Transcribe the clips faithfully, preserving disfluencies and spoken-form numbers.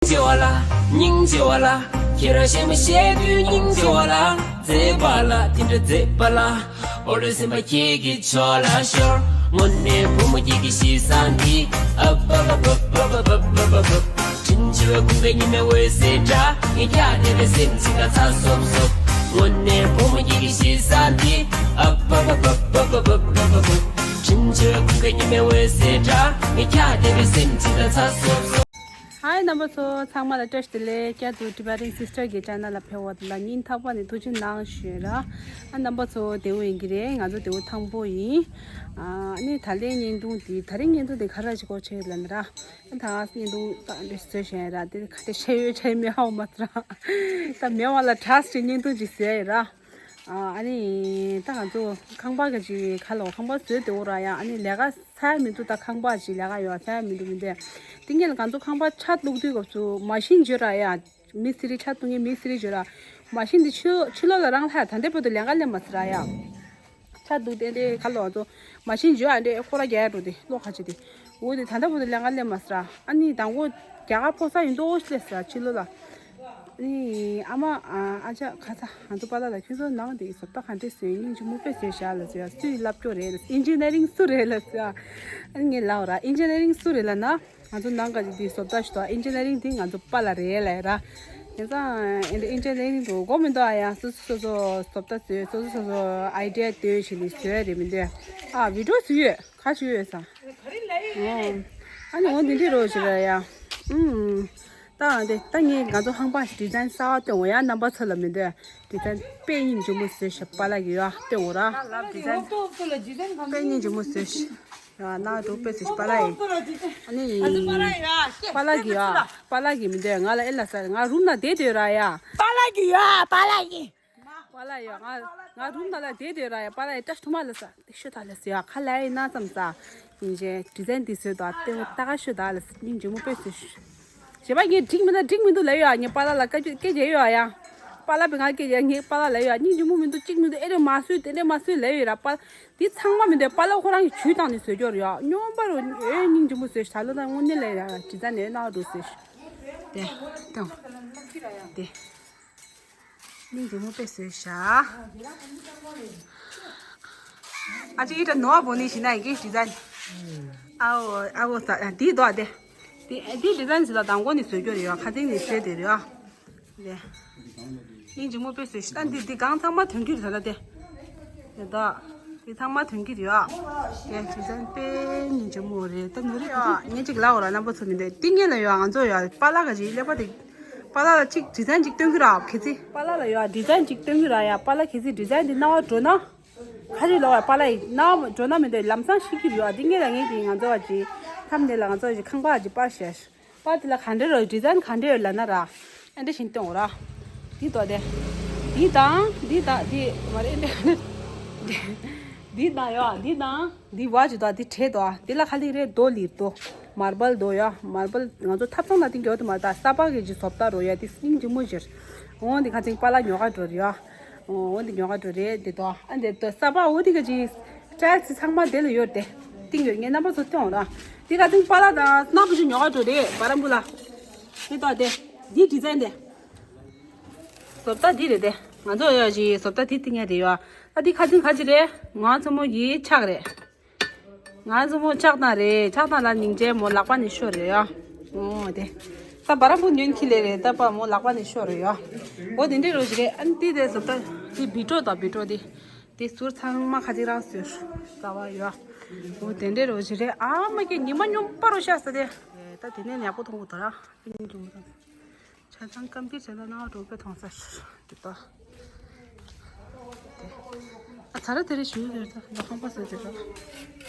ཆེ་བ་ལ། སྙིང་རྗེ་བ་ལ། ཁྱེད་རང་གཞས་མ་བཤད་དུས་སྙིང་རྗེ་བ་ལ། མཛེས་པ་ལ་དེ་འདྲ་མཛེས་པ་ལ། འོ་རེ་སེམས་པ་ཁྱེད་ཀྱི་ཕྱོགས་ལ་ཤོར། དངོས་གནས་བུ་མོ་ཁྱེད་ཀྱི་གཤིས་བཟང་འདི། ཨ་བ་བ་བ། དྲིན་ཆེ་བའི་ཁུངས་ཀྱི་ཉི་མའི་འོད་ཟེར་འདྲ། ངས་ཀྱང་དེ་འདྲ་སེམས་ཅིག་ལ་ཚ་སོབ་སོབ། དངོས་གནས་བུ་མོ་ཁྱེད་ཀྱི་གཤིས་བཟང་འདི། ཨ་བ་བ་བ། དྲིན་ཆེ་བའི་ཁུངས་ཀྱི་ཉི་མའི་འོད་ཟེར་འདྲ། ངས་ཀྱང་དེ་འདྲ་སེམས་ཅིག་ལ་ཚ་སོབ་སོབ། ཧའི་རྣམ་པ་ཚོ་ཚང་མ་ལ་བཀྲ་ཤིས་བདེ་ལེགས། བསྐྱར་དུ་Tibetan Sister གི་channel ལ་ཕེབས་པ་ལ་སྙིང་ཐག་པ་ནས་ཐུགས་རྗེ་གནང་ཞུ་ཡ་ར། ཨ་རྣམ་པ་ཚོ་བདེ་པོ་ཡིན་གྱི་རེད། ང་ཚོ་བདེ་པོ་ཐང་པོ་ཡིན། ཨ་ནི་ད་ལན་བརྙན་ཐུང་འདི་ད་རིང་བརྙན་ཐུང་འདི་ག་རེ་ཞིག་གོ་ཆེ་ལབ་ན་ར། ད་བརྙན་ཐུང་ད་འདི་བཟོས་བཞག་ཡ་ར། དེ་ག་དེ་ཤེས་ཡོད་ཆེ་མེད་ཧ་གོ་མ་ཐུབ་ར། ད་མེད་པ་ལ་trust བྱེད་བརྙན་ཐུང་ཅིག་བཟོས་ཡ་ར། ཨ་ནི་ད་ང་ཚོ་ཁང་པ་ག་ཅིག་ག་ལོ་ཁང་པ་བཟོས་བསྡད་ཡོད་ར་ཡ། ཨ་ནི་ལས་ཀ་ཚར་མི་འདུག་ད་ཁང་པ་ཅིག་ལས་ཀ་ཡོད་ཚར་མི་འདུག་མི་འདུག་དེ་ངས་ང་ཚོ་ཁང་པ་ཆ་བླུག་དུས་སྐབས་སུ་མ་ཤིན་བརྗོད་ར་ཡ། མི་སི་རི་ཆ་བླུག་མཁན་མི་སི་རི་བརྗོད་ར། མ་ཤིན་འདི་ཕྱི་ཕྱི་ལོགས་ལ་རང་ལྷག་ད་ལྟའི་བར་དུ་ལས་ཀ་ལས་མ་ཚར་ར་ཡ། ཆ་བླུག་དེ་འདྲའི་ག་ལོ་ང་ཚོ་མ་ཤིན་བརྗོད་ཨ་འདྲའི་ཁོ་ར་རྒྱག་འགྲོ་དེ་གློག་ཁ་ཆེ་དེ། འོ་དེ་ད་ལྟ་བར་དུ་ལས་ཀ་ལས་མ་ཚར་ར། ཨ་ནི་དང་པོ་རྒྱ་གར་ཕོ་གསར་ཡིན་མདོག་སླེབས་ཚར་ཕྱི་ལོགས་ལ། ཨ་ནི་ཨ་མ་ཨ་ཅག་ཁ་ཚ་ང་ཚོ་པཱ་ལགས་ལ་ཁྱོད་ཚོ་ནང་དེ་བཟོ་ལྟ་ག་འདྲས་བཟོས། སྙིང་རྗེ་མོ་དཔེ་བཟོས་བཞག་ལབ་ཟེར་ཡ། སུས་ལབ་སྐྱོ་རེད་ལབ། ཨིན་ཇི་ནི་ཡ་རིང་སུ་རེད་ལབ་ཟེར་ཡ། ཨ་ནི་ངས་ལབ་ར་ཨིན་ཇི་ནི་ཡ་རིང་སུ་རེད་ལབ་ན། ང་ཚོ་ནང་ག་ཅིག་འདི་བཟོ་ལྟ་ཞིག་འདུག་ཨིན་ཇི་ནི་ཡ་རིང་འདི་ང་ཚོ་པཱ་ལགས་རེད་ལབ་ར། ཡིན་ཙང་ཨིན་ཇི་ནི་ཡ་རིང་འགྲོ་དགོས་མི་འདུག་ཨ་ཡ། སོ་སོ་སོ་སོ་བཟོ་ལྟ་བཟོས། སོ་སོ་སོ་སོ་ཨའི་ཌི་ཡ་བཏོན་བྱས་ནས་བཟོས་རེད་མི་འདུག་ཨ་བི་ཌི་ཡོ་བཟོས་ཡོད། ག་ཅིག་ཡོད་ས། ཨོ། ཨ་ནི་འོ་འདི་འདྲས་རོགས་བྱེད་ར་ཡ། ཨུམ། ད་འདི་ད་ངས་ང་ཚོ་ཁང་པ་ཌི་ཛའིན་གསར་པ་སྟོན་འོ་ཡ། རྣམ་པ་ཚོ་ལ་མི་འདོད་ཌི་ཛའིན་དཔེ་སྙིང་རྗེ་མོ་བཟོས་ཤག་པཱ་ལགས་ཀྱིས་ཡ་སྟོན་འོ་ར། དཔེ་སྙིང་རྗེ་མོ་བཟོས་ཤག་ཡ། ནང་འགྲོ་དཔེ་བཟོས་ཤག་པཱ་ལགས་ཡིས། ཨ་ནི་པཱ་ལགས་ཀྱིས་ཡ། པཱ་ལགས་ཀྱིས་མི་འདོད་ང་ལ་ཨེ་ལ་ས། ང་རུམ་ན་བསྡད་སྡོད་ར་ཡ། པཱ་ལགས་ཀྱིས་ཡ། པཱ་ལགས་ཀྱིས། པཱ་ལགས་ཡོད། ང་ང་རུམ་ནང་ལ་བསྡད་སྡོད་ར་ཡ། པཱ་ལགས་ཡ་བཀྲ་ཤིས་ཐོག་མ་ལ་ས་དེ་ཤོད་ད་ལ་ཟེར་ཡ། ཁ་ལ་ཡིན་ན་ཙམ་ས་ཡིན་ཅེ་ཌི་ཛའིན་འདི་བཟོས་དང་ལྟེ་བ་ད་ག་ཤོད་ད་ལ་སྙིང་རྗེ་མོ་དཔེ་བཟོས་ཤག་བྱས་པ་ངས་འགྲིག་མི་འདུག་འགྲིག་མི་འདུག་ལབ་ཡོད་ཨ། ངས་པཱ་ལགས་ལ་སྐད་ཆ་སྐད་ཆ་ཡོད་ཨ་ཡ། པཱ་ལགས་པའི་ང་སྐད་ཆ་ངས་པཱ་ལགས་ལབ་ཡོད་ཨ། སྙིང་རྗེ་མོ་མི་འདུག་གཅིག་མི་འདུག་ཨེ་རེ་མ་བཟོས་དེ་འདྲས་མ་བཟོས་ལབ་ཡོད་ར། པཱ་འདི་ཚང་མ་མི་འདུག་པཱ་ལགས་ཁོ་རང་གིས་ཇུས་བཏང་ནས་བཟོས་ཀྱོག་རེད་ཡ། སྨྱོན་པ་རུ་ཨེ་སྙིང་རྗེ་མོ་བཟོས་ཤག་ད་ལོ་ད་དངོས་གནས་ལབ་ཡ་ཌི་ཛའིན་ནས་ནག་འགྲོ་བཟོས་ཤག་དེ་དེ་དེ། སྙིང་རྗེ་མོ་དཔེ་བཟོས་ཤག་ཨ་ཅེ་ཨི་ཏྲ་ནོ་བ་བོ་ནི་ཞིག་ན་ཡི་གེ་ཌི་ཛའིན། ཨའོ་ཨའོ་ད་འདི་དོ་དེ། འདི་འདི་ཌི་ཛའིན་ཟེར་ལ་དང་པོ་ནི་བཟོས་རྒྱུ་རེད་ཡ། ཁ་སང་ནི་བཟོས་དེ་རེད་ཡ། དེ། སྙིང་རྗེ་མོ་དཔེ་བཟོས་ཤག་ད་འདི་འདི་གང་ཚང་མ་ཐོན་གྱི་རེད་ད་དེ། དེ་དག་དེ་ཚང་མ་ཐོན་གྱི་རེད་ཨ། དེ་ཅི་ཙམ་དཔེ་སྙིང་རྗེ་མོ་རེད་ད་ནོར་རེད་ཨ། ངས་ཅིག་ལབ་འོ་ར་རྣམ་པ་ཚོ་མི་འདོད་ཏིང་ངེ་ལ་ཡོད་ང་ཚོ་ཡོད་པཱ་ལགས་ག་ཅིག་ཀླད་པ་དེ། པཱ་ལགས་ལ་ཅིག་ཌི་ཛའིན་ཅིག་སྟོན་གྱི་ར་ཁེ་ཚི། པཱ་ལགས་ལ་ཡོད་ཌི་ཛའིན་ཅིག་སྟོན་གྱི་ར་ཡ། པཱ་ལགས་ཁེ་ཚི་ཌི་ཛའིན་དེ་རྣ་བ་འགྲོ་ན། ག་རེ་ལོ་བ་པཱ་ལགས་ཡིན་རྣ་བ་འགྲོ་ན་མི་འདོད་ལམ་སང་ཤི་གི་རེད་ཨ། ཏིང་ངེ་ལ་ངས་དེ་ང་ཚོ་བ་ཅིག་མཚམས་དེ་ལ་ང་ཚོ་བ་ཅིག་ཁང་པ་བ་ཅིག་པར་བཞག་པར་དེ་ལ་ག་འདྲ་རོ་ཌི་ཛའིན་ག་འདྲ་ཡོད་ལབ་ན་ར། ཨ་འདྲ་བཞིན་སྟོན་འོ་ར། འདི་དོ་དེ། འདི་དང་འདི་དང་འདི་མ་རེད་འདི། འདི་དང་ཡོ་འདི་དང་འདི་བ་ཅི་དོ་འདི་བྲེ་དོ་འདི་ལ་ཁ་ལིག་རེད་རྡོ་ལིར་རྡོ། མར་བལ་རྡོ་ཡོ་མར་བལ་ང་ཚོ་ཐབ་ཚང་ན་ཏིང་གི་འོ་དེ་མ་ད་ས་ཕག་གི་ཅི་བཟོ་ལྟ་རོ་ཡ་དེ་སྙིང་རྗེ་མོ་ཞིར། འོ་འདི་ཁ་ཚིང་པ་ལ་ཉོ་ག་འགྲོ་རེ་ཡོ། འོ་འདི་ཉོ་ག་འགྲོ་རེད་འདི་དོ། ཨ་འདི་དོ་ས་པ་འོ་འདི་ག་ཅི། ཊའིལ་སི་ཚང་མ་དེ་ལ་ཡོད་དེ། ཏིང་ཡོད་ངས་རྣམ་པ་ཚོ་སྟོན་འོང་ར། འདི་ག་ཚིང་པ་ལ་དང་སྣ་བུ་ཅི་ཉོ་ག་འགྲོ་རེད་བ་རམ་བུ་ལ། འདི་དོ་དེ། འདི་ཌི་ཛའིན་དེ། བཟོ་ལྟ་འདི་རེད་དེ། ང་ཚོ་ཡོད་ཅི་བཟོ་ལྟ་འདི་ཏིང་ཡ་རེད་ཡོ། ཨ་འདི་ག་ཚིང་ག་ཅི་རེད། ང་ཚོ་མོ་ཡི་ཆག་རེད། ང་ཚོ་མོ་ཆག་དང་རེད་ཆག་དང་ལ་སྙིང་རྗེ་མོ་ལག་པ་ནས་ཤོར་རེད་ཡོ། འོ་དེ། ད་བ་རམ་བུ་ཉོན་ཁི་ལེ་རེད་ད་པ་མོ་ལག་པ་ནས་ཤོར་རེད་ཡོ། འོ་དེ་འདྲའི་རོ་ཞིག་རེད། ཨ་ནི་དེ་དེ་བཟོ་ལྟ་དེ་བི་ཀྲོ་དང་བི་ཀྲོ་དེ། དེ་ཟུར་ཚང་མ་ཁ་ཅིག་རང་ཟུར་རྩ་བ་ཡོད། འོ་དེ་འདྲའི་རོ་ཞིག་རེད། ཨ་མ་ཀྱེ་ཉི་མ་སྙོམས་པ་རོ་ཤ་ཟ་དེ། ད་དེ་ནས་ཉག་པོ་མཐོང་གི་འདུག་ར། ཆ་ཚང་སྐམ་ཕིར་བྱས་ན་ནང་འགྲོ་པའི་མཐོང་ས་དེ་ལྟ། ཨ་ཚ་ར་དེ་རེ་ཞུ་ཡོད་ད་ལ་ཁང་པ་ཟེར་དེ་ར།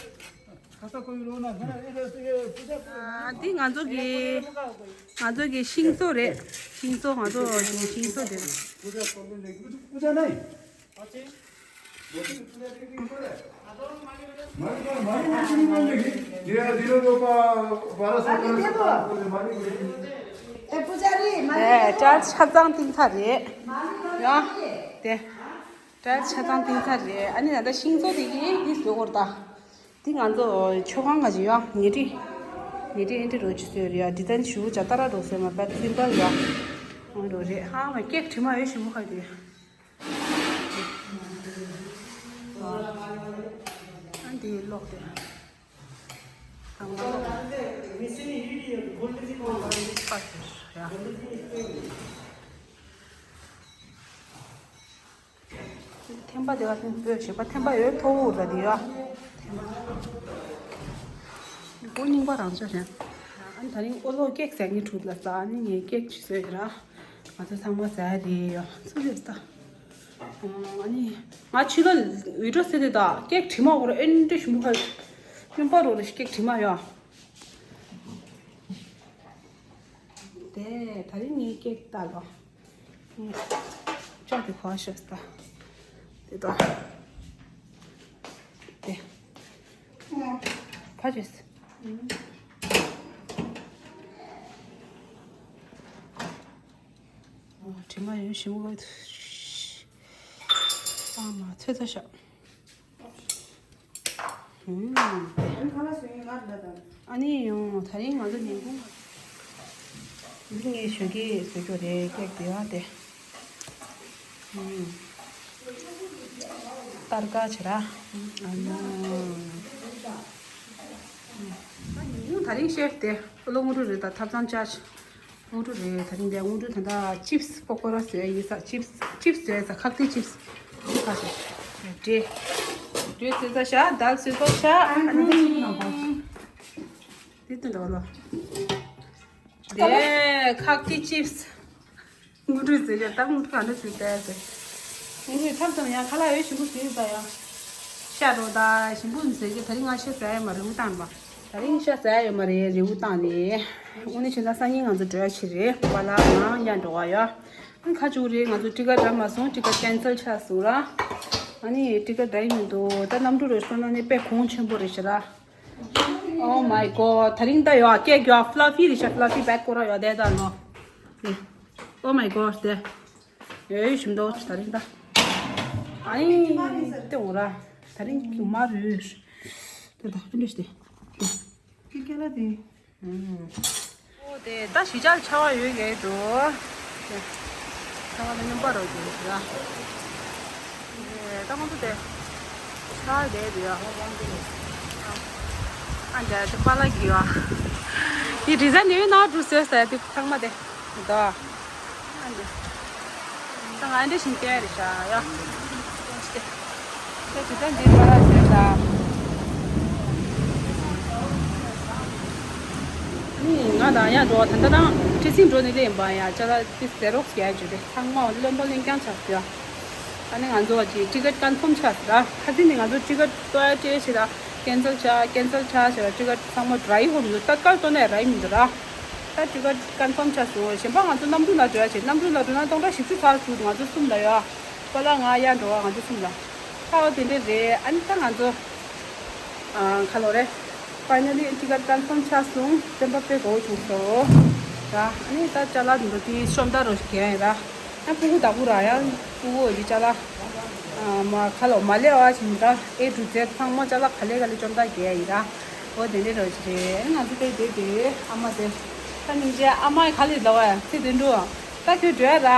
ཨ་འདི་ང་ཚོ་གི་ང་ཚོ་གི་ཤིང་བཟོ་རེད། ཤིང་བཟོ་ང་ཚོ་གི་ཤིང་བཟོ་དེ་རེད། ཨེ་ཊའིལ་སི་ཆ་ཚང་བཏིང་ཚར་རེད། ཡ་དེ་ཊའིལ་སི་ཆ་ཚང་བཏིང་ཚར་རེད། ཨ་ནི་ད་ལྟ་ཤིང་བཟོ་དེ་གི་འདི་བཟོ་དགོས་རེད་ད། འདི་ང་ཚོ་མཆོད་ཁང་ག་ཅིག་ཡོད་ཉལ་ཁྲི། ནི་དེ་ཨེ་འདྲ་རོ་ཅི་སོས་རེད་ཡ། ཌི་ཛའིན་ཞུ་ཅ་ཏ་ར་རོ་སོས་མ་པད་སིམ་པལ་ཡ། འོ་རོ་རེད། ཧ་མ་ཀེག་དྲི་མ་ཡོད་ཞིམ་པོ་ཁ་དེ། ཨ་འདི་ལོག་དེ། དང་པོ་ལོག་དེ། ཡ། ཐེམ་པ་དེ་ག་ཐེམ་སྤོས་ཞེས་པ་ཐེམ་པ་ཡོད་ཐོ་བོ་ར་དེ་ཡ། མགོ་རྙིང་པ་རང་ཆ་ཞན། ཨ་ནི་ད་རིང་ཨོ་ལོ་ཀེག་ཟས་ངེས་གྲུབ་ལ་ས། ཨ་ནི་ངས་ཀེག་ཅིག་བཟོས་ར། ང་ཚོ་ཚང་མ་ཟ་ཡ་དེ་ཡ་སུ་རེད་ས། ཨ་ནི་ང་ཕྱི་ལོ་བི་ཌིའོ་ཟེར་དེ་ད་ཀེག་དྲི་མ་འོ་ར་ཨེ་འདྲ་ཞིམ་པོ་ཁ། སྨྱོན་པ་རོ་ར་ཀེག་དྲི་མ་ཡ། དེ་ད་རིང་ངས་ཀེག་ལྟ་ལོ། ཅོག་དེ་གོ་ཤོད་ད། དེ་ད། དེ། ཕ་ཅེས། དྲི་མ་ཡོད་ཞིམ་པོ། ཨ་མ་ཚོད་ཚ་ཤག་ཨ་ནི་ཡང་ད་རིང་ང་ཚོ་ཉིན་གུང་། འདི་ངས་ཞོགས་ཀས་བཟོ་རྒྱུ་རེད། ཀེག་དེ་ཡ་དེ། ཏར་ཀ་བྱེད་ར། ཨ་ནི། ད་ཉིན་གུང་ད་རིང་ཤེཕ་དེ་ཨོ་ལོ་དངོས་གྲུབ་རེད། ད་ཐབ་ཚང་ཅར་ཇི། དངོས་གྲུབ་རེད། ད་རིང་འདི་དངོས་གྲུབ་ད་ལྟ་ཅིབས་པོ་ཀོ་ར་བཟོས་ཡིན་ས། ཅིབས་ཅིབས་བཟོས་ས། ཁག་ཏི་ཅིབས། ཁ་ཤས་འབྲས། འབྲས་བཟོས་ས་ཤ། དལ་བཟོས་ས་ཤ། ཨ་ནི་འདི་དུ་འདྲ་བ་ལ། འདི་ཁག་ཏི་ཅིབས། དངོས་གྲུབ་བཟོས་ཤ། ད་དངོས་གྲུབ་ག་འདྲ་བཟོས་ཏེ་ཟེར། དངོས་གྲུབ་ཐབ་ཙམ་ཡང་ཁ་ལག་ཡོད་ཞིམ་པོ་བཟོས་ཡོད་ད་ཡ། ཤ་རོ་ད་ཞིམ་པོ་བཟོས་ཀྱི། ད་རིང་ང་ཤ་ཟ་ཡ་མ་རེད། འུ་བཏང་པ། ད་རིང་ཤ་ཟ་ཡ་ཡོད་མ་རེད། རེའུ་བཏང་ནས། དངོས་གནས་བྱས་ན་སང་ཉིན་ང་ཚོ་འགྲོ་ཡ་ཆེ་རེད། པཱ་ལགས་ང་ཡར་འགྲོ་བ་ཡ། ཨ་ཁ་ཆུ་རེད། ང་ཚོ་ཊི་ཀེཊ་འདྲ་མ་སོང་། ཊི་ཀེཊ་ཀེན་སལ་ཆགས་སོང་ར། ཨ་ནི་ཊི་ཀེཊ་འདྲ་ཡིན་མི་འདུག་ད་གནམ་གྲུ་རེ་སོང་ན་ནི་དཔེ་གོང་ཆེན་པོ་རེད་ཤག་ར། Oh my god། ད་རིང་ད་ཡོད་ཀེག་ཡོད། ཕ་ལ་ཕི་རེད་ཤག་ཕ་ལ་ཕི་བེག་ཀོ་ར་ཡོད་དེ་ད་ནོ། ཨེ། Oh my god། དེ། ཡོད་ཞིམ་འདུག་ད་རིང་ད། ཨ་ནི། དེ་འོ་ར། ད་རིང་གི་མ་རུ། དེ་ད་ཕི་འདྲ་ཞིག་དེ། ཀི་ཀེ་ལ་དེ། ཨོ་དེ་ད་གཞིས་ཆགས་ཆར་པ་ཡོད་ཀྱི་འདུག་ཆར་པ་ལ་སྨྱོན་པ་རོ་གྱོན་ཞིག་ལ། ད་ང་ཚོ་དེ་ཆར་པ་དེ་དེ་ཡ་ཧོ་ཧོང་དེ། ཨ་འདྲ་དེ་པཱ་ལགས་ཀྱི་ཡ། དེ་ཌི་ཛའིན་ནི་ནང་འགྲོ་ཟེར་ཟེར་དེ་ཚང་མ་དེ་དོ། ཨ་འདྲ། ད་ང་འདྲ་ཞིག་བལྟས་རེད་ཤག་ཡ། ཁྱེད་ཀྱིས་ད་འདི་པཱ་ལགས་ཟེར་ད། ནི་ང་དང་ཡ་འགྲོ་བ་ད་ལྟ་དང་ཁྲི་སིང་འགྲོ་ནི་ལེན་པ་ཡ་ཅ་ལག་དེ་ཟེ་རོག་སི་རྒྱག་རྒྱུ་རེད། ཚང་མ་བློན་པོ་ལེན་རྐྱང་ཆགས་ཡ། ཨ་ནི་ང་ཚོ་གི་ཊི་ཀེཊ་ཀོན་ཕོམ་ཆགས་ཟེར་ར། ཁ་སང་ནི་ང་ཚོ་ཊི་ཀེཊ་ཏོ་ཡ་ཏྲེ་ཞེ་ད་ཀེན་སལ་ཆགས་ཀེན་སལ་ཆགས་ཟེར་ར། ཊི་ཀེཊ་ཚང་མ་རག་གི་མི་འདུག་ཏ་ཀལ་ཏོ་ནས་རག་གི་མི་འདུག་ར། ད་ཊི་ཀེཊ་ཀོན་ཕོམ་ཆགས་སོང་། གཞན་པ་ང་ཚོ་གནམ་གྲུ་ལ་འགྲོ་ཡ་བྱེད། གནམ་གྲུ་ལ་འགྲོ་ན་སྟོང་ཕྲག་བཞི་བཅུ་ཚར་འདུག་ང་ཚོ་གསུམ་ལ་ཡོད། པཱ་ལགས་ང་ཡར་འགྲོ་བ་ང་ཚོ་གསུམ་ལ། ཁ་བ་དེ་འདྲས་རེད། ཨ་ནི་ད་ང་ཚོ་ཨ་ཁ་ལོ་རེད། ཕའི་ནལ་ལི་ཊི་ཀེཊ་ཀོན་ཕོམ་ཆགས་སོང་། སེམས་པ་དཔེ་དགའ་བོ་བྱུང་སོང་། ད་ཨ་ནི་ད་ཅ་ལག་འདི་ཚོ་དེ་ཤོམ་ད་རོ་ཞིག་གྱོན་ཡིན་ར། ཨ་ཕྲུ་གུ་བདག་པོ་ར་ཡང་ཕྲུ་གུ་འོ་ཅི་ཅ་ལག་ཨ་མ་ཁ་ལོ་མ་ལས་བ་ཞིག་མི་འདྲ། ཨེ་ཊུ་ཛེཌ་ཚང་མ་ཅ་ལག་ག་ལེ་ག་ལེ་ཤོམ་ད་གྱོན་ཡིན་ར། འོ་དེ་འདྲས་རོ་ཞིག་རེད། ང་ཚོ་དཔེ་དེ་དེ་ཨ་མ་དེ་ད་སྙིང་རྗེ། ཨ་མ་ག་ལེ་ལ་བ་ཚེ་དེ་འགྲོ་ད་ཁྱོད་འགྲོ་ཡ་ར།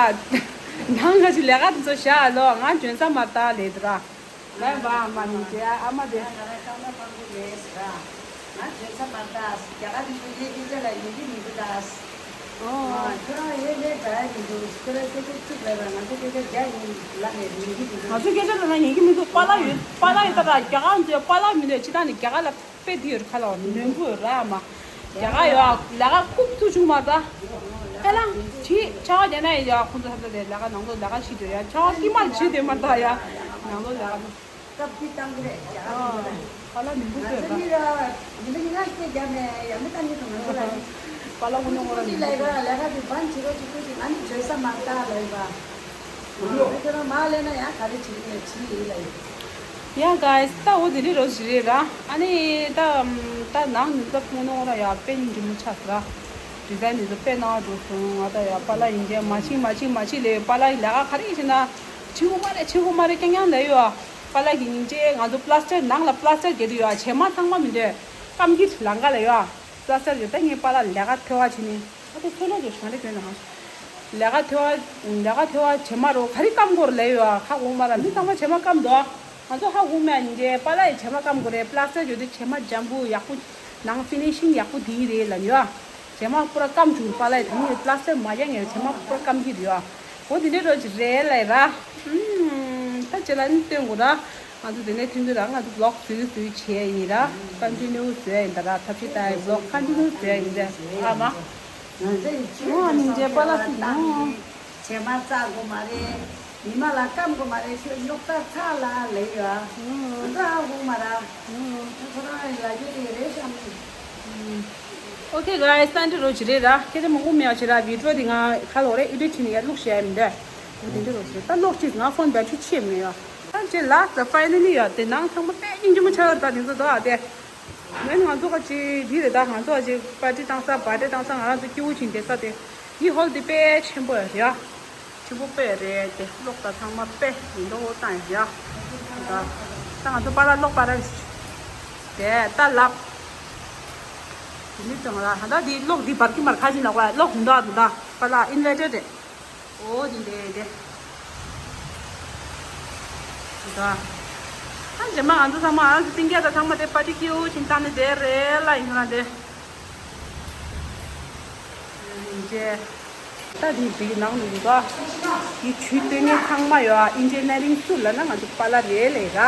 ནང་ང་ཅི་ལས་ཀ་དེ་ཚོ་བཞག་ལོ། ང་འཇོན་ས་མ་ལྟ་ལས་དེ་ར། ལན་བ་ཨ་མ་མི་བྱེད་ཨ་མ་དེ། ང་རང་ཁ་ན་ཕང་པོ་མེད་ཟེར་ར། ང་བྱེད་ས་མ་ལྟ་རྒྱ་གར་དེ་ཚོ་ངའི་སྐད་ཆ་ལ་ཉན་གྱི་མི་འདུག་ད། ཨོ། ཁྱོད་རང་ཡོད་མེད་འདྲ་ཡ་མི་འདུག་ཁྱོད་རང་སྐད་ཆ་གཅིག་ལབ་པ་ང་ཚོ་སྐད་ཆ་རྒྱ་ཡིན་ལབ་ནས་ཉན་གྱི་མི་འདུག་ང་ཚོ་སྐད་ཆ་ལབ་ན་ཉན་གྱི་མི་འདུག་པཱ་ལགས་ཡོད། པཱ་ལགས་ཡོད་ད་ར། རྒྱ་གར་ཚོས་པཱ་ལགས་མི་འདུག་སྤྱིར་བཏང་ནས་རྒྱ་གར་ལ་དཔེ་དེ་ཡོད་རེད། ཁ་ལ་ནོར་བུ་ཡོད་ར་མ། རྒྱ་གར་ཡོད་ལས་ཀ་ཁུག་ཐུག་བྱུང་མ་ད། ཨེ་ལ་ཁྱི་ཆ་བ་རྒྱ་ན་ཡོད་ཁོང་ཚོ་ཧ་ད་དེ་ལས་ཀ་ནང་ལོགས་ལས་ཀ་བྱེད་དུས་ཡ་ཆ་བ་ཀི་མ་བྱེད་དེ་མ་ད་ཡ། ནང་ལོགས་ལས་ཀ་ནང་། སྐབས་འདི་བཏང་གི་རེད་རྒྱ་གར་ཨ་ནི་ཨ་ལ་ནོར་བུ་ང་ཚོ་ཡོད་ར། གཉིས་ལ་ཉི་མ་སྐད་རྒྱབ་ནས་ཡང་མི་ལྟ་ཉིད་དུ་ང་ཚོ་ལ་ཡིན། པཱ་ལགས་ཀུན་ནས་ངོ་ར་ཅི་ལས་ཀ་ལས་ཀ་དེ་བན་བྱེད་རོགས་ཅིག་ཁུར་ཅིག་ང་ནི་བྱོས་ས་མ་ལྟ་ལ་ཡིན་པ། ཁྱོད་རང་མ་ལས་ན་ཡང་ག་རེ་བྱེད་ཀྱི་ཡོད་ཅི་ཡིན་ལ་ཡིན། ཡ་guys ད་འོ་དེ་འདྲའི་རོ་ཞིག་རེད་ར། ཨ་ནི་ད་ད་ནང་ནི་ད་ཕུང་ནོ་ར་ཡ་དཔེ་འགྲིག་མོ་ཆགས་ར། ཌི་ཛའིན་ནི་ད་དཔེ་ནང་འགྲོ་སོང་། ང་ད་ཡ་པཱ་ལགས་ཡིན་གྱི་མ་ཅིག་མ་ཅིག་མ་ཅིག་ལས་པཱ་ལགས་ཡི་ལས་ཀ་ག་རེ་ཡིན་ན་བྱེད་དགོས་མ་རེད་བྱེད་དགོས་མ་རེད་རྐྱང་རྐྱང་ལས་ཡོད། པཱ་ལགས་ཀྱི་སྙིང་རྗེ། ང་ཚོ་པ་ལ་སི་ཊར་ནང་ལ་པ་ལ་སི་ཊར་རྒྱག་དུས་ཡོད་བྱེ་མ་ཚང་མ་མི་འདོད། སྐམ་གྱི་ལང་ཀ་ལ་ཡོད། པ་ལ་སར་ཡོད་ད་ངའི་པཱ་ལགས་ལས་ཀ་ཐོལ་བ་བྱེད་ནི། ཨ་ཏི་ཚོད་ལོ་ཅིག་ཞང་རེ་གྱོན་ན་ཧང་། ལས་ཀ་ཐོལ་བ་ལས་ཀ་ཐོལ་བ་བྱེད་མ་རོགས་ག་རེ་སྐམ་དགོས་རེད་ལས་ཡོད་ཨ། ཧ་གོ་མ་ར་མི་ཚང་མ་བྱེ་མ་སྐམ་འདུག་ཨ། ང་ཚོ་ཧ་གོ་མེད་ཨ། ཉིན་རྗེ་པཱ་ལགས་ཡི་བྱེ་མ་སྐམ་དགོས་རེད། པ་ལ་སར་ཡོད་དུ་བྱེ་མ་འཇམ་པོ་ཡག་པོ་ནང་ཕི་ནི་ཤིང་ཡག་པོ་དེ་ཡི་རེད་ལ་ཡོད་ཨ། བྱེ་མ་པུ་ར་སྐམ་བྱུང་། པཱ་ལགས་ཡི་ད་ནི་པ་ལ་སར་མ་རྒྱག་ངེར་བྱེ་མ་པུ་ར་སྐམ་གྱི་རེད་ཡོད་ཨ། འོ་དེ་འདྲའི་རོ་ཅིག་རེད་ལས་ར། ཨུམ། ད་ཅི་ལ་ནི་སྟོན་དགོས་ར། ང་ཚོ་དེ་ནས་ཐོན་དུས་ར་ང་ཚོ་ཝི་ལོག་བཟོས་བཟོས་བྱས་ཡིན་ར། ཀོན་ཊི་ནིའུ་བཟོས་ཡིན་ད་ར། ཐབས་ཤེས་ད་ཡིན་ཝི་ལོག་ཀོན་ཊི་ནིའུ་བཟོས་ཡིན་ད་ཨ་མ། ང་ཚོ་ཡི་ཆུ་ཨོ་ཨ་ནི་རྗེ་པཱ་ལགས་སི་ནོ། བྱེ་མ་བཙག་དགོས་མ་རེད། ཉི་མ་ལ་སྐམ་དགོས་མ་རེད། ཁྱོད་གློག་ཐག་ཚ་ལ་ལས་ཡོད་ཨ། ང་ཚོ་ཧ་གོ་མ་ར། ཁོ་རང་ལ་རྒྱུ་དེ་རེད་བསམ། Okay guys, ད་འདི་རོ་ཅི་རེད་ར། སྐད་ཆ་མང་པོ་མེད་ཅི་ར། བི་ཌི་ཡོ་འདི་ང་ཁ་ལོ་རེ་ཨེ་ཌིཊ་བྱས་ནས་ཡར་བླུགས་བཞག་ཡ་མི་འདུག་འོ་དེ་འདྲ་རོ་ཅི་རེད། ད་གློག་ཅིག་ང་ཕོན་བེ་ཊི་རི་ཆེ་མེད་ཡ། ད་ཅི་ལ་ད་ཕའི་ནལ་ལི་ཡ་དེ་ནང་ཚང་མ་དཔེ་སྙིང་རྗེ་མོ་ཆགས་ཡོད་ད་དེ་ཚོ་དོ་ཨ་དེ། མན་ང་ཚོ་ག་ཅི་འདི་རེད་ད། ང་ཚོ་ག་ཅི་པར་ཊི་བཏང་ས་བར་ཌེ་བཏང་ས་ང་རང་ཚོ་སྐྱིད་པོ་བྱིན་བསྡད་ས་དེ། འདི་ཧོལ་འདི་དཔེ་ཆེན་པོ་ཡོད་རེད་ཡ། ཆེན་པོ་དཔེ་རེད་དེ། གློག་དང་ཚང་མ་དཔེ་ཡིན་འགྲོ་བོ་བཏང་ཡོད་ཡ། ད་ད་ང་ཚོ་པཱ་ལགས་གློག་པར་ར་དེ་ད་ལབ། དེ་ནི་ཙང་ལ་ད་འདི་གློག་འདི་འབར་གི་མར་ཁ་ཅིག་ལ་བ་གློག་འདུག་ད་འདུག་ད་པཱ་ལགས་ཨིན་ཝར་ཊར་རེད། འོ་དེ་འདྲ་དེ། ད་ད་རྗེས་མ་ང་ཚོ་ཚང་མ་ཨ་ཙི་སྟེང་རྒྱ་ད་ཚང་མ་དེ་པར་ཊི་སྐྱིད་པོ་ཅིག་བཏང་ནས་དེ་རེད་ལ་ཡིན་ན་དེ། ཡིན་ཅེ། ད་དེ་དེ་ནང་དུ་འདུག་ག་དེ་ཆུ་སྟོན་མཁན་ཚང་མ་ཡོད་ཨ། ཨིན་ཇི་ནི་ཡ་རིང་སུ་ལབ་ན་ང་ཚོ་པཱ་ལགས་རེད་ལས་ར།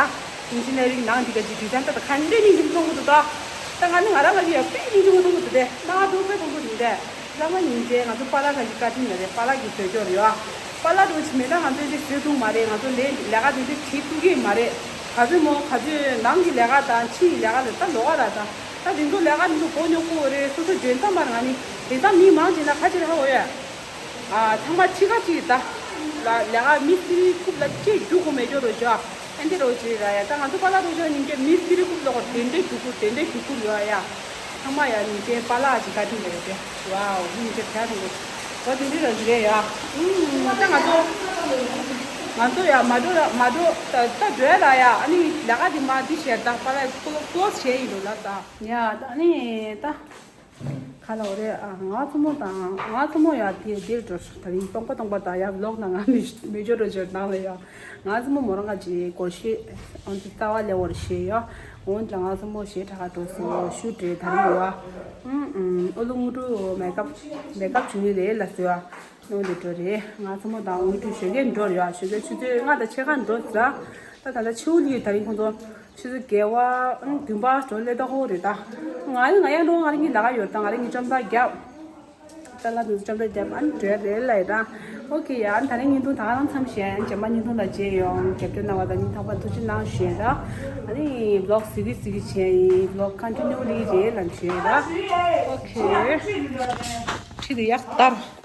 ཨིན་ཇི་ནི་ཡ་རིང་ནང་འདི་ག་ཅིག་ཌི་ཛའིན་ད་ད་ག་འདྲའི་སྙིང་རྗེ་མཐོང་གི་འདུག་ད། ད་ང་ནི་ང་རང་ང་ཡ་དཔེ་སྙིང་རྗེ་མཐོང་གི་འདུག་དེ་ན་འདུག་དཔེ་མཐོང་གི་འདུག་དེ། ལ་མ་ཉིན་རྗེས་ང་ཚོ་པཱ་ལགས་ག་ཅིག་བཀའ་དྲིན་ལ་རེད། པཱ་ལགས་ཀྱིས་བཟོས་སྐྱོར་ཡོད་ཨ། པཱ་ལགས་འགྲོ་ཆི་མེད་ད་ང་ཚོས་ཅིག་བཟོས་ཐུབ་མ་རེད། ང་ཚོ་ལས་ལས་ཀ་དེ་འདྲ་བྱེད་ཐུབ་ཀྱི་མ་རེད། ག་ཚོད་མོ་ག་ཚོད་ནང་གི་ལས་ཀ་དང་ཕྱི་ཡི་ལས་ཀ་ལ་ད་ལོགས་ཀ་ལ་ད། ད་དེ་ཚོ་ལས་ཀ་འདི་ཚོ་མགོ་རྙོག་པོ་རེད། སོ་སོ་འཇོན་ཐང་མར་ང་ནི་དེ་ད་མི་མང་ཆེ་ན་ཁ་ཆེ་ར་ཧ་འོ་ཡ། ཨ་ཚང་མ་ཁྲི་ཁ་ཅིག་ད། ལ་ལས་ཀ་མི་སི་རི་རྐུབ་ལ་ཅེ་རྒྱུག་གོ་མེད་ཅོ་རོ་ཅོ། ཨ་འདི་རོ་ཅི་ར་ཡ། ད་ང་ཚོ་པཱ་ལགས་རོ་ཅོ་ཉིན་གྱི་མི་སི་རི་རྐུབ་ལོག་དེ་འདྲའི་རྒྱུག་གུ་དེ་འདྲའི་རྒྱུག་གུ་ཡོད་ཡ། ཚང་མ་ཡ་ཉིན་གྱི་པཱ་ལགས་ཀྱི་བཀའ་དྲིན་རེད་དེ། ཝའོ་ཉིན་གྱི་ཕྱག་དང་པོ། འོ་དེ་འདྲའི་རོ་ཅི་རེད་ཡ། ཨུམ་ད་ང་ཚོ། ང་ཚོ་ཡ་མ་འགྲོ་ར་མ་འགྲོ་ད་ད་འགྲོ་ཡ་ར་ཡ། ཨ་ནི་ལས་ཀ་དེ་མ་འདི་བྱས་ད་པཱ་ལགས་ཀློ་ཀློ་བྱས་ཡིན་འགྲོ་ལ་ད། ཡ་ད་ཨ་ནི་ད། ག་ལ་འོ་རེད་ཨ། ང་ཚོ་མོ་དང་ང་ཚོ་མོ་ཡ་དེ་དེར་འགྲོ་ད་རིང་སྟོང་པ་སྟོང་པ་དང་ཡ་ཝི་ལོག་ནང་ང་མི་མི་འཇོ་རོ་འཇོ་ནང་ལ་ཡ། ང་ཚོ་མོ་མོ་རང་ག་ཅིག་སྒོར་གཞས་ཨང་ཅིག་ལྟ་བ་ལེ་བོར་བཞེས་ཡ། འོན་ཀྱང་ང་ཚོ་མོ་གཞས་གྲགས་ཀ་འགྲོ་སོང་ཤུ་དྲེ་ད་རིང་ཡོ། ཨུ་ལུ་ངུ་ཀྲུ་མེ་ཀབ་མེ་ཀབ་བྱུང་ནི་རེད་ལ་ཟེར་བ། ནོ་དེ་འགྲོ་རེད། ང་ཚོ་མོ་དང་ངུ་ཀྲུ་ཞོགས་ཀས་འགྲོ་རེད་ཡ། ཞོགས་ཀས་ཆུ་ཚོད་ལྔ་དང་ཕྱེད་ཀ་འགྲོ་ཟེར། ད་ད་ལྟ་ཆུ་ལི་ད་རིང་ཁོང་ཚོ། ཆུ་ཚོད་བརྒྱད་པ་ཨང་བདུན་པ་འགྲོ་སླེབས་ད་ཧོ་རེད་ད། ང་ཡང་ང་ཡང་འགྲོ་ང་རང་གཉིས་ལ་ཡོད་ད། ང་རང་གཉིས་བཅོམ་ཐག་རྒྱབ། ད་ལ་དུ་བཅོམ་ཐག་རྒྱབ་ཨ་ནི་འགྲོ་རེད་ལ་ཡིན་ད། ཨོ་ཁེ་ཡ། ཨ་ནི་ད་རིང་བརྙན་ཐུང་ད་ག་རང་མཚམས་བཞག་རྗེས་མ་བརྙན་ཐུང་ལ་མཇལ་ཡོང་། རྒྱབ་སྐྱོར་གནང་བ་དང་སྙིང་ཐག་པ་ཐུགས་རྗེ་གནང་ཞུ་ཡ་ད། ཨ་ནི་ཝི་ལོག་གཟིགས་གི་གཟིགས་གི་བྱས་ཡིན། ཝི་ལོག་ཀོན་ཊི་ནིའུ་ལི་རེད་ལ་ཞུ་ཡ་ད། ཨོ་ཁེ། ཁྲིད་དུ་ཡག་ལྟར།